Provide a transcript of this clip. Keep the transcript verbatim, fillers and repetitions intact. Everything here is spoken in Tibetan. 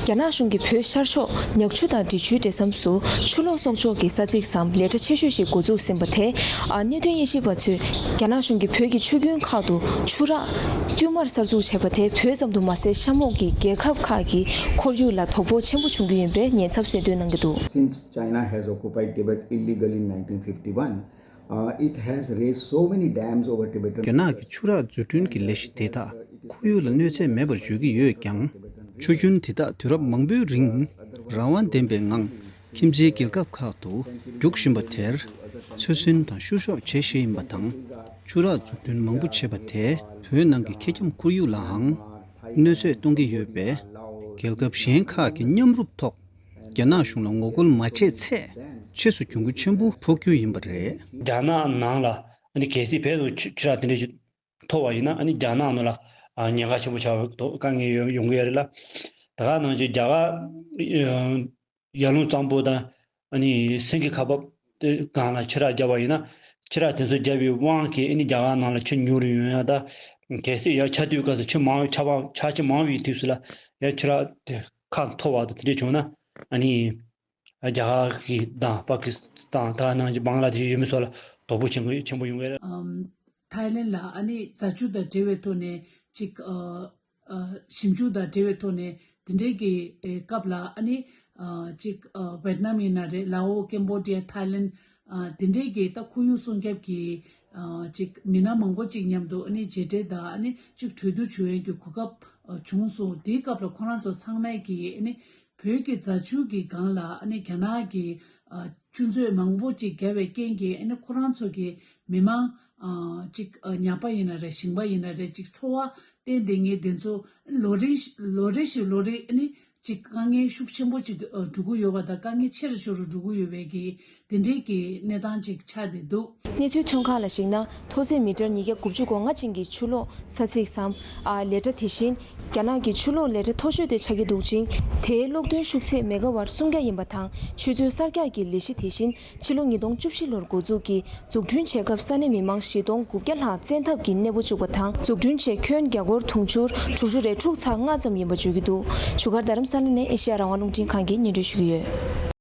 རྒྱ་ནག་གཞུང་གིས་བོད་ཤར་ཕྱོགས་ཉག་ཆུ་དང་འབྲི་ཆུའི་འབྲེལ་མཚམས་སུ་ཆུ་ལོག་གསོག་འཇོག་གི་ས་ཚིགས་སམ་ལས་གྲྭ་ཆེ་ཤོས་ཤིག་འགོ་འཛུགས་ཟིན་པ་དེས། ཨ། གནད་དོན་དབྱེ་ཞིབ་པ་ཚོས་རྒྱ་ནག་གཞུང་གིས་བོད་ཀྱི་ཆུ་རྒྱུན་ཁག་ཏུ་ཆུ་རགས་བསྟུད་མར་གསར་འཛུགས་བྱས་པ་དེས་བོད་ཙམ་དུ་མ་ཟད་གཤམ་འོག་གི་རྒྱལ་ཁབ་ཁག་གི་ཁོར་ཡུག་ལ་དོ་ཕོག་ཆེན་པོ་བྱུང་རྒྱུ་ཡིན་པའི་ཉེན་ཚབས་གསལ་སྟོན་གནང་གི་འདུག། Since China has occupied Tibet illegally in nineteen fifty-one, uh, it has raised so many dams over Tibetan རྒྱ་ནག་གི་ཆུ་རགས་འཛུགས་སྐྲུན་གྱི་ལས་གཞི་དེ་དག་ཁོར་ཡུག་ལ་གནོད་འཚེ་མེད་པར་བརྗོད་ཀྱི་ཡོད་ཀྱང་། ཆུ་རྒྱུན་དེ་དག་དུས་རབས་མང་པོའི་རིང་རང་དབང་ལྡན་པའི་ངང་ཁྱིམ་མཚེས་རྒྱལ་ཁབ་ཁག་ཏུ་རྒྱུག་བཞིན་པ་དེར་ཚོད་འཛིན་དང་བཤུ་གཞོག་བྱེད་བཞིན་ཡིན་པ་དང་། ཆུ་རགས་འཛུགས་སྐྲུན་མང་པོ་བྱས་པ་དེས་བོད་ནང་གི་ཁེ་ཁྱམས་ཁོར་ཡུག་ལའང་གནོད་འཚེ་གཏོང་གི་ཡོད་པས། རྒྱལ་ཁབ་གཞན་ཁག་གི་མཉམ་རུབ་ཐོག་རྒྱ་ནག་གཞུང་ལ་ངོ་རྒོལ་མ་བྱས་ཚེ། ཕྱིས་སུ་གྱོང་གུད་ཆེན་པོ་ཕོག་རྒྱུ་ཡིན་པ་རེད། རྒྱ་ནག་ནང་ལ་ཨ་ནི་གལ་སྲིད་བོད་དུ་ཆུ་ཆུ་རགས་དེ་འདྲ་ཞིག་མཐོ་བ་ཡིན་ན། ཨ་ནི་རྒྱ་ནག་ནང་ལ་ཨ་ཉེན་ཁ་ཆེན་པོ་ཆགས་པའི་དཀའ་ངལ་ཡོང་ཡོང་གི་ཡོད་རེད་ལ། ད་ག་ནང་བཞིན་རྒྱ་གར་ཡར་ཀླུང་གཙང་པོ་དང་ཨ་ནི་སེང་གེ་ཁ་འབབ་དེ་སྒང་ལ་ཆུ་རགས་བརྒྱབ་པ་ཡིན་ན། ཆུ་རགས་དེ་ཚོ་བརྒྱབ་པའི་དབང་གིས་ཨ་ནི་རྒྱ་གར་ནང་ལ་ཆུ་ཉུང་རུ་ཡོང་ཡ། ད་གལ་སྲིད་ཡར་ཆར་དུས་སྐབས་སུ་ཆུ་མང་ཆར་པ་ཆར་ཆུ་མང་བའི་དུས་སུ་ལ་ཡར་ཆུ་རགས་དེ་ཁག་མཐོ་བ་དང་དེ་འདྲ་བྱུང་ན། ཨ་ནི་རྒྱ་གར་གྱི་དང་པ་ཀི་སི་ཐན་དང་ནང་བཞིན་བང་ལ་དེ་ཡོད་མེད་སོགས་ལ་དོ་ཕོག་ཆེན་པོ་ཆེན་པོ་ཡོང་གི་རེད། ཨམ། ཐའི་ལེན་ལ་ཨ་ནི་རྫ་ཆུ་དང་འབྲེལ་བའི་ཐོག་ནས་ཅིག་ཨ། ཨ། ཞིབ་འཇུག་དང་འབྲེལ་བའི་ཐོག་ནས་དེ་འདྲའི་གི་ཨེ་སྐབས་ལ་ཨ་ནི་ཨ་ཅིག་ཨ་ཝེད་ནམ་ཡིན་ན་རེད། ལའོ། ཀེམ་བོ་ཌི་ཡ། ཐའི་ལེན། ཨ་དེ་འདྲའི་གི་ད་ཁོར་ཡུག་སྲུང་སྐྱོབ་ཀྱི་ཨ་ཅིག་མི་སྣ་མང་པོ་ཅིག་མཉམ་དུ་ཨ་ནི་མཇལ་འཕྲད་དང་ཨ་ནི་ཅིག་གྲོས་བསྡུར་བྱུང་ཡས་ཀྱི་གོ་སྐབས་ཨ་བྱུང་སོང་། དེའི་སྐབས་ལ་ཁོ་རང་ཚོ་ཚང་མས་ཀྱི་ཨ་ནི་བོད་ཀྱི་རྫ་ཆུ་གི་སྒང་ལ་ཨ་ནི་རྒྱ་ནག་གི་ཨ་ཆུ་མཛོད་མང་པོ་ཅིག་བརྒལ་བའི་རྐྱེན་གྱིས་ཨ་ནི་ཁོ་རང་ཚོ་གི་མི་མང་ཨ་ཅིག་ཨ་ཉ་པ་ཡིན་ན་རེད། ཞིང་པ་ཡིན་ན་རེད། ཅིག་འཚོ་བ་བརྟེན་བསྡད་མཁན་དེ་ཚོ་ལོ་རེ་ལོ་རེ་བཞིན་ལོ་རེ་ཨ་ནི་ཅིག་དཀའ་ངལ་ཤུགས་ཆེན་པོ་ཅིག་ཨ་འགྲོ་གི་ཡོད་པ་དང་། དཀའ་ངལ་ཆེ་རུ་ཆེ་རུ་འགྲོ་གི་ཡོད་པའི་གི་དེ་འདྲའི་གི་གནས་སྟངས་ཅིག་ཆགས་བསྡད་འདུག། གནས་ཚུལ་ཐོན་ཁག་ལ་གཞིགས་ན། མཐོ་ཚད་མི་ཊར་ཉིས་བརྒྱ་དགུ་བཅུ་གོ་ལྔ་ཅན་གྱི་ཆུ་གློག་ས་ཚིགས་སམ། ཨ་ལས་གྲྭ་དེ་བཞིན་རྒྱ་ནག་གི་ཆུ་གློག་ལས་གྲྭ་མཐོ་ཤོས་དེ་ཆགས་ཀྱི་འདུག་ཅིང་། དེའི་གློག་འདོན་ཤུགས་ཚད་མེ་ག་ཝཊ་སུམ་བརྒྱ་ཡིན་པ་དང་། ཆུ་མཛོད་གསར་རྒྱག་གི་ལས་གཞི་དེ་བཞིན་ཕྱི་ལོ་ཉིས་སྟོང་བཅུ་བཞི་ལོར་འགོ་འཛུགས་ཀྱིས་འཛུགས་སྐྲུན་བྱེད་སྐབས་ས་གནས་མི་མང་བཞི་སྟོང་དགུ་བརྒྱ་ལྷག་བཙན་ཐབས་ཀྱིས་གནས་སྤོ་བཅུག་པ་དང་། འཛུགས་སྐྲུན་ཆེད་ཁྱོན་རྒྱ་སྒོར་དུང་ཕྱུར་དྲུག་ཅུ་རེ་དྲུག་ཚེག་ལྔ་ཙམ་ཡིན་པ་བརྗོད་ཀྱི་འདུག། བཞུགས་སྒར་རྡ་རམ་ས་ལ་ནས་ཨེ་ཤེ་ཡ་རང་དབང་རླུང་འཕྲིན་ཁང་གིས་སྙན་སྒྲོན་ཞུ་གི་ཡོད།